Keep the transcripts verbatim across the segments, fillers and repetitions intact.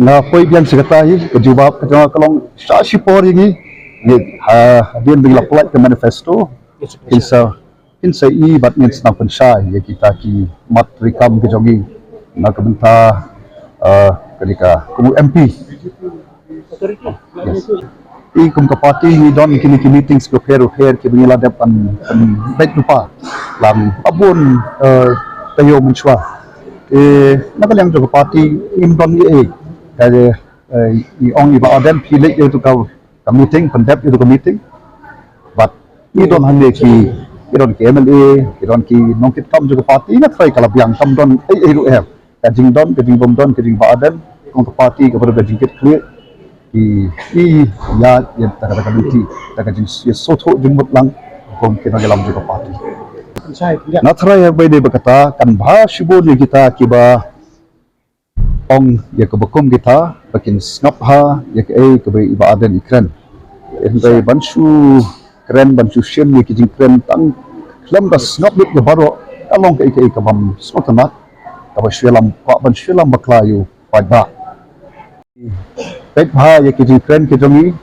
Nga poi biang sa kata hi, ka jubab ka jong nga ka long sha shipor ïa ngi. Ngi ha, hadien ba ngi la pynlait ka manifesto, kin sa, kin sa i bad ngin sa nang pynshai ïa kita ki mat treikam ka jong ngi na ka bynta, eh, kane ka kum u M P. Yes. I kum ka party ngi don kine ki meetings bapher bapher kiba ngi la dep ban, ban beit lypa lang ha bun, eh, taïew mynshuwa. Eh, na ka liang jong ka party ngim don ei ei. Ka, eh, i ong i Bah Ardent phi leit ïa tu ka, ka meeting, pyndep ïa tu ka meeting. But ngi don hangne ki, ki don ki M L A, ki don ki nongkit kam jong ka party, nga tharai ka la biang, kam don ei ei ruh em. Ka jingdon, ka jingbym don, ka jingba ardent, kum ka party kaba don ka jingkit khlieh. I, i, ïa, ïa, ta ka, ta ka lynti, ta ka jing, ïa, sngewthuh jingmut lang, kum ki nongïalam jong ka party. Nga tharai ha kaba ïadei bad kata, kan bha shibun ïa kita kiba ong ïa kaba kum kita, ba kin sngap ha ïa kaei kaba i Bah Ardent i kren. Hynrei ban shu kren, ban shu shim ïa ki jingkren tang khlem da sngap lut ïa baroh, ka long kaei kaei kabym sngewtynnat, kaba shu ïalam, kwah ban shu ïalam bakla ïa u paidbah. Peit bha ïa ki jingkren ki jong ngi,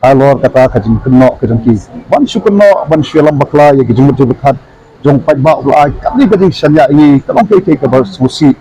halor kata ka jingkynnoh ka jong ki. Ban shu kynnoh, ban shu ïalam bakla ïa ki jingmut jingpyrkhat jong u paidbah uba la ai kane ka jingshaniah ïa ngi, ka long kaei kaei kaba sngewsih.